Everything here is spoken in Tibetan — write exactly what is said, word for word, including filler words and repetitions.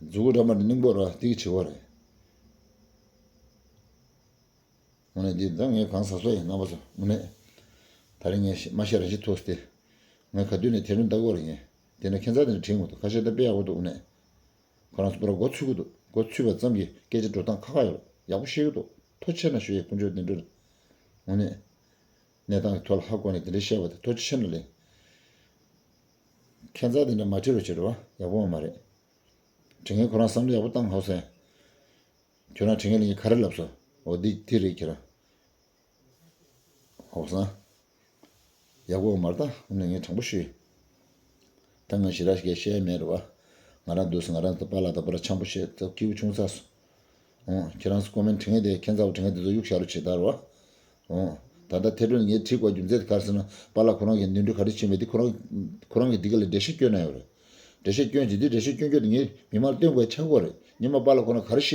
མཛུ་གུ་འདྲ་མ་འདི་རྙིང་པོ་ར་འདི་གི་བྱེད་པ་རེད། དངོས་གནས་འདི་ད་ངས་གང་ཟག་སོ་ཡིན་རྣམ་པ་ཚོ་དངོས་གནས། ད་རིང་ངས་མ་བཤད་རང་བཞིན་ཐུགས་སྟེ། ངས་ག་དུས་ནས་དེ་རིང་ལྟ་གི་ཡོད་རེད་ངས། དེ་ནས་ཁྱད་མཚར་དེ་འདྲ་དྲན་གྱི་མི་འདུག་ཁ་ཤས་ད་དཔེ་ཡག་པོ་འདུག་དངོས་གནས། ཁོ་རང་ཚོ་པུ་ར་མགོ་ཚོད་ཀྱི་འདུག་མགོ་ཚོད་པ་ཙམ་གྱིས་སྐད་ཆ་འགྲོ་སྟངས་ཁག་ཁག་ཡོད་རེད། ཡག་པོ་བཤད་ཀྱི་འདུག་ཐུགས་རྗེ་ཆེ་གནང་ཞུ་ཡས་དཀོན་མཆོག་བདེ་འགྲོ་རེད། དངོས་གནས། གནས་སྟངས་ཀྱི་ཐོག་ལ་ཧ་གོ་ནས་དེ་འདྲ་བཤད་པ་དེ་ཐུགས་རྗེ་ཆེ་གནང་ལེ། ཁྱད་མཚར་དེ་འདྲ་མ་བྲིས་རོགས་བྱེད་རོགས། ཡག་པོ་མ་རེད། དྲི་ངན་ཁོ་རང་བསམ་བློ་ཡག་པོ་བཏང་ཧོ་སེ། ཁྱོད་རང་དྲི་ངན་ལ་ངས་ག་རེ་ལབ་སོང་། འོ་འདི་དེ་རེད་ཁྱེད་རང་། ཧོ་སང་། ཡག་པོ་མ་རེད་ད། ངས་དྲང་པོ་ཞུས། ད་ང་ཞེ་དྲག་ཞིག་བཤད་ཡ་མེད་རེད་བ། ང་རང་འདུག་སེ་ང་རང་ཚོ་པཱ་ལགས་དང་པུ་ར་འཆམ་པོ་བྱས་ཚོ་སྐྱིད་པོ་བྱུང་ཚར་སོང་། འོ་ཁྱེད་རང་ཚོ་ཀོ་མེན་དྲི་ངན་དེ་ཁྱད་མཚར་བ་དྲི་ངན་དེ་ཚོ་གཡུག་བཞག་རོགས་བྱེད་ད་རེད་བ། འོ། ད་ལྟ་ཐད་སྒྲོན་ངས་བྲིས་དགོས་རྒྱུ་མཚན་དེ་ག་རེ་ཟེར་ན་པཱ་ལགས་ཁོ་རང་གིས་ནོར་འཁྲུལ་ག་རེ་ཕྱིན་མེད་དེ་ཁོ་རང་ཁོ་རང་གིས་འདི་ག་ལ་འགྲེལ་བཤད་སྐྱོན་གནང་ཡོད་རེད། འགྲེལ་བཤད་སྐྱོན་བྱས་དུས་འགྲེལ་བཤད་སྐྱོན་སྐྱོན་དེ་ངས་མི་མང་ལ་སྟོན་དགོས་ཆགས་ཀྱི་ཡོད་རེད། སྔོན་མ་པཱ་ལགས་ཁོ་རང་ག་རེ་བཤད།